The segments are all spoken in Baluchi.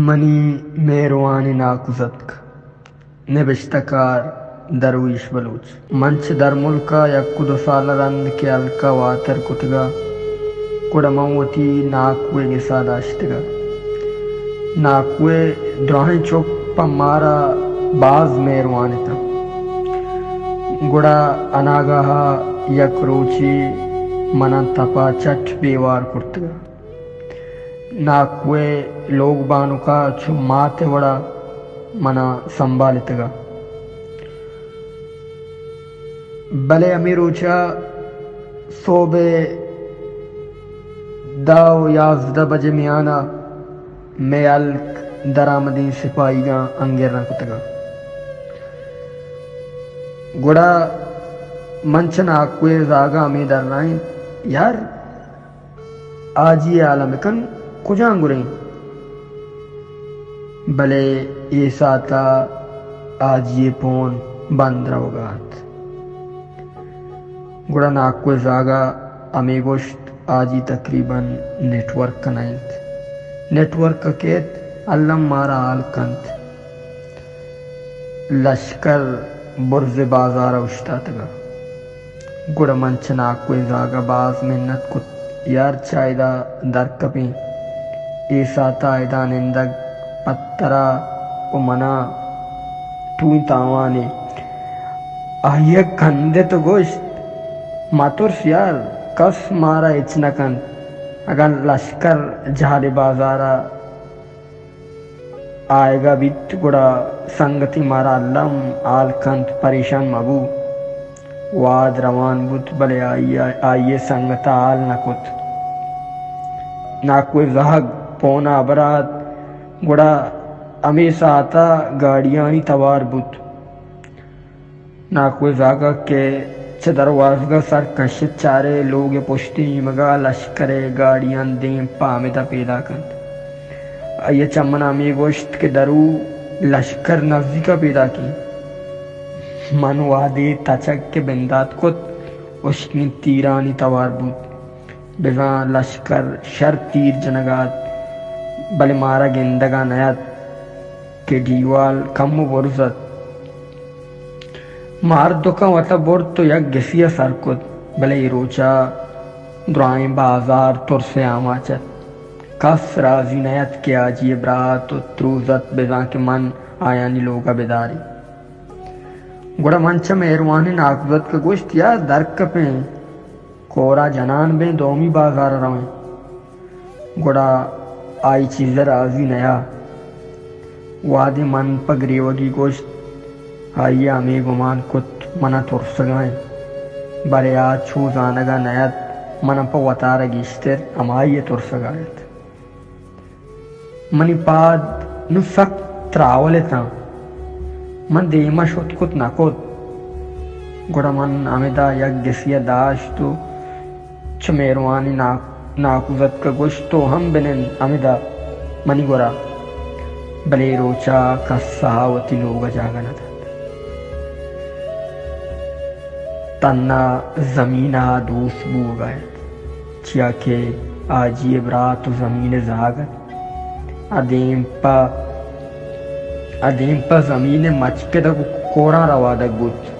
منی مہروانیں ناکوزتک۔ نبشتہ کار درویش بلوچ۔ من چہ درملک ءَ یک ءُ دو سال ءَ رند کہ ہلک ءَ واتر کتگ ءَ، گڑا من وتی ناکو ءِ گس ءَ داشتگ ءَ۔ ناکو ءِ دراہیں چک پہ مارا باز مہروان اتاں۔ گڑا اناگاہ ءَ یک روچے من ءَ تپ ءَ چٹ بے وار کرتگ ءَ۔ ناکو ءِ لوگ بانک ءَ چو مات ءِ وڑ ءَ من ءَ سنبھالتگ ءَ۔ بلے ہمے روچ ءَ سہب ءِ دہ ءُ یازدہ بجے میان ءَ مئے ہلک درآمدیں سپاہیگاں انگرہ کتگ ءَ۔ گڑا من چہ ناکو ءِ زاگ ءَ ہمے درائینت، یار، حاجی ءِ ہال ءَ مکن، کجام گریں؟ بلے اے ساعت ءَ حاجی ءِ پون بند روگ ءَ ات۔ گڑا ناکو ءِ زاگ ءَ ہمے گوشت، حاجی تقریباً نیٹ ورک ءَ نہ انت۔ نیٹ ورک ءَ کیت، الم مارا ہال کنت۔ لشکر برز بازار ءَ اوشتاتگ ءَ۔ گڑا من چہ ناکو ءِ زاگ ءَ باز منت کت، یار، چہ ادا در کپیں، اے ساعت ءَ ادا نندگ پہ ترا ءُ من ءَ ٹوئیں تاوانے۔ آئی ءَ کندت ءُ گوشت، مہ ترس یار، کس مارا ہچ نہ کنت۔ اگاں لشکر جہل بازار ءَ آیگ ءَ بیت، گڑا سنگتیں مارا الم ہال کنت، پریشان مہ بو۔ وہد روان بوت، بلے آئی ءَ، آئی ءِ سنگت ءَ ہال نہ کت۔ ناکو ءِ زہگ پون ءَ ہبر ءَ ات، گڑا ہمے ساعت ءَ گاڑیانی توار بوت۔ ناکو ءِ زاگ ءَ کہ چہ دروازگ ءَ سر کشت، چارے لوگ ءِ پشتی نیمگ ءَ لشکر ءِ گاڑیاں دیم پہ ہمدا پیداک انت۔ آئی ءَ چہ من ءَ ہمے گوشت کہ درو لشکر نزیک ءَ پیداک انت۔ من وہدے تچگ کہ بندات کت، ہشکیں تیرانی توار بوت۔ بزاں لشکر شر تیر جنگ ءَ ات، بلے مارا گندگ ءَ نہ ات کہ ڈیوال کمو برز ات۔ ما ہردوکاں وت ءَ برت ءُ یک گسی ءَ سر کت، بلے اے روچ ءَ درائیں بازار ترس ءِ آماچ ات۔ کس رازی نہ ات کہ حاجی ءِ برات ءُ تروز ات، بزاں کہ من آیانی لوگ ءَ بداریں۔ گڑا من چہ مہروانیں ناکوزتک ءَ گوشت، یار، در کپیں، کور ءَ جنان بیں، دومی بازار ءَ رویں۔ گڑا آئی چیز ءَ رازی نیا۔ وہدے من پہ گریوگی گوشت، آئی ءَ ہمے گمان کت من ءَ ترسگ ءَ انت، بلے آ چو زانگ ءَ نہ ات من ءَ پہ وتارا گیشتر ہمائی ءَ ترسگ ءَ ات۔ منی پاد نوں سک تراول اتاں۔ من دیم ءَ شت کت نہ کت۔ گڑا من ہمدا یک گسی ءَ داشت ءُ چہ مہروانیں نا-، ناکوزتک ءَ گوشت، تو ہم بنند ہمدا منی گورا۔ بلے اے روچ ءَ کس ءَ وتی لوگ ءَ جاگہ نہ دات۔ تھنا زمین ءَ دوست بوگ ءَ ات، چیا کہ حاجی ءِ برات ءُ زمین ءِ زاگ ات۔ ءُ دیم پہ، ءُ دیم پہ زمین ءِ مچکدگ ءُ کوراں روادگ بوت۔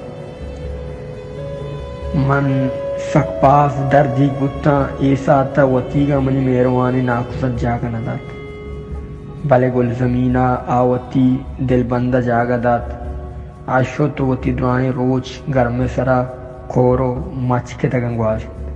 من سک باز دردیگ بوتاں، اے ساعت ءَ وتیگ ءَ منی مہروانیں ناکوزتک جاگہ نہ دات، بلے گلزمین ءَ آ وتی دلبند ءَ جاگہ دات۔ آ شت ءُ وتی درائیں روچ گرم ءِ سرا کور ءُ مچکدگاں گوازینت۔